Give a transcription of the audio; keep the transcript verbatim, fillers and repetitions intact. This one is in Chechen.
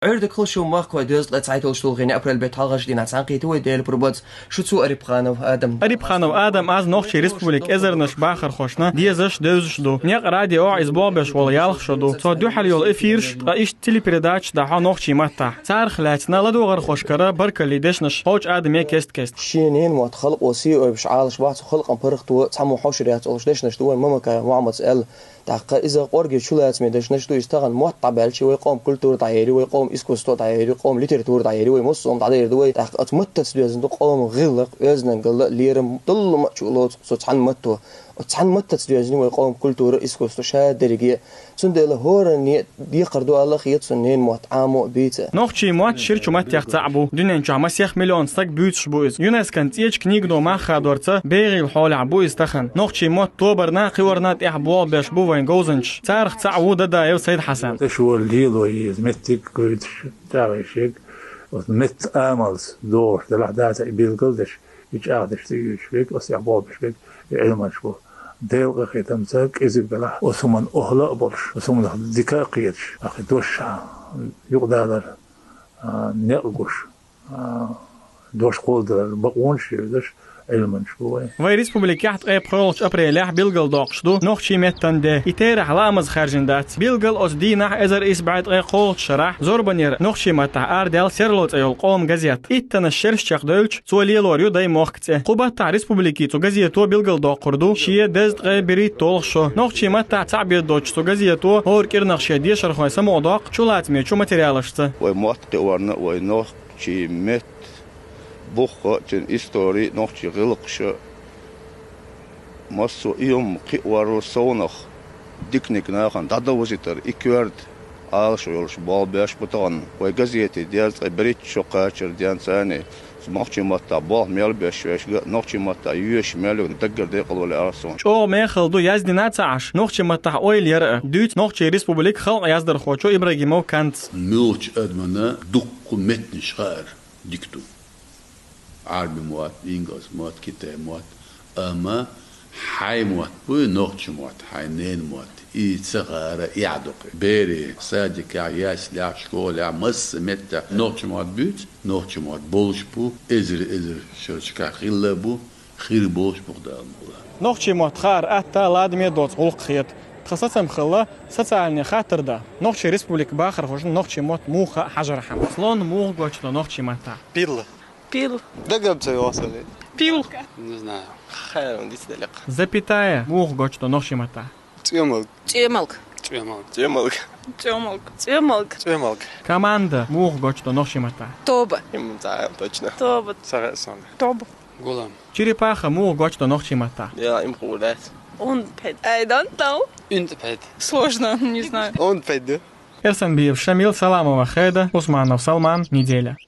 Ӏуьйрдиг хила шу махкой дезткъе цхьайтталгӀачу гӀулгӀуни апрель бетта хьалхарчу дийнахь цхьаьнакхетий вай Делан пурбанца. Шу цу Арипханов Адам. Арипханов Адам аз Нохчийн Республикан эзарнаш бахархошна дезаш, девзаш ду. Некъ радио иза болх беш волу ялх шо ду. Цо дуьхьал йолу эфирш, ткъа иштта телепередачаш дахьо нохчийн маттахь. Царах лаьцна ладогӀархошкара баркаллин дешнаш кхочу Адаме кест-кеста. Шен ненан мотт халкъо сий ойбуш Ӏалаш бахьа цу халкъан паргӀато цхьаммо хьошур яц олуш дешнаш ду вайн Мамакаев Мухьаммада аьлла. ТӀаккха иза къорге чулацаме дешнаш ду, иза тахана мотт дӀабаьлча, вай къоман культура дӀаери, вай къоман искусство дӀаери, къоман литература дӀаери, вай массо а дӀадер ду вай. ТӀаккха оцу маттаца доьзна ду къоман гӀиллакх, оьздангалла, лерам, доллума а чу лоцу цу цхьана матто. Оцу цхьана маттаца доьзна вай къоман культура, искусство, ша дерриге. Цундела хӀоранна декхар ду аьлла хета суна ненан мотт Ӏамо а, бийца а. Нохчийн мотт ширачу маттех цхьаъ бу. Дуьнен чохь масех миллион стаг буьйцуш бу иза. ЮНЕСКОн цӀечу книгано мах хадорца бегӀийла хьолехь бу иза тахана. Нохчийн мотт тобарна, кхиорна тӀехь болх беш бу вайн говзанчаш. Царах цхьаъ ву Дадаев Сайд-Хьасан. Ша вара лело еза меттиг гойтуш, чӀагӀйиш ерг, оцу меттан амалца догӀуш делахь, дацахь и билгалдеш, и чӀагӀдеш ца оьцуш верг, оцу тӀехь болх беш верг, и Ӏилманчаш бу. Делан къинхетамца кӀезиг белахь, оцу хӀуманна охӀла а болуш, оцу хӀуманах дика а кхеташ, ахь и дош юкъадалар, а, некъ гуш, а, дош кхолладалар бакъонаш а йоьдуш, Ӏилманчаш бу вай. Вайн республикехь ткъе пхоьалгӀачу апрелехь билгалдоккхуш ду нохчийн меттан де. И терахь лаамаза хаьржина дац. Билггал оцу дийнахь эзар исс бӀе ткъе кхоалгӀачу шарахь Зорбанера нохчийн маттахь арадаьлла «Серло» цӀе йолу къоман газет. Иттаннаш шераш чекхдевлча, цо лелор ю Даймохк цӀе. Кху баттахь республикин цу газето билгалдоккхур ду шен дезткъе берхӀитталгӀа шо. Нохчийн маттахь цхьаъ бен доцчу цу газето хӀора кӀирнах шен дешархой самукъадоккху чулацамечу материалашца. Вай мотт кхиорна, вай нохчийн меттан бух а, цуьнан истори а, нохчийн гӀиллакхаш а, массо а и хӀума кхиор совнах диканиг нахана дӀадовзийтар, и коьрта Ӏалашо йолуш болх беш бу тахана. Вай газетан дезткъе берхӀитта шо кхачар денз царна, нохчийн маттахь болх мел беш вершга а, нохчийн маттахь йоьшуш мел верг даггара декъала валар суна. ЧӀогӀа мехала ду, яздина а ца Ӏаш, нохчийн маттахь ойла яр а, дуьйцу Нохчийн Республикан халкъан яздархочо Ибрагимов Канца. Муьлххачу адамна дуккха меттанаш хаар дика ду. Ӏарбийн мотт, ингалс мотт, китайн мотт, амма хьайн мотт буй, нохчийн мотт, хьайн ненан мотт. И ца хаар эхь ду-кх. Берийн садикехь, яслехь, школехь, массо а меттехь нохчийн мотт буьйцу, нохчийн мотт болуш бу, эзар-эзар шерашкахь хилла бу, хир болуш бу-кх, Дала мукъ лахь. Нохчийн мотт хаар атта ладаме доцу гӀуллакх хета. Тхан сацам хилла социальни хаттар дан, Нохчийн Республикан бахархошна нохчийн мотт муха хьажархьама. Слон муха гочдо нохчийн маттахь? Пил. Пил. Дагам ца йоссале. Пил. Не знаю. Хайран дицделек. Запятая муха гочдо нохчийн маттахь? ЦӀоьмалг. ЦӀоьмалг. ЦӀоьмалг. ЦӀоьмалг. ЦӀоьмалг. ЦӀоьмалг. Команда муха гочдо нохчийн маттахь? Тоба. Им ца точно. Тоба. Сара сон. Тоба. Гулам. Черепаха муха гочдо нохчийн маттахь? Я, им хулас. Унпед. I don't know. Унпед. Сложно, не знаю. Унпед. Эрсанбиев Шамил, Саламова Хеда, Усманов Салман, «Неделя».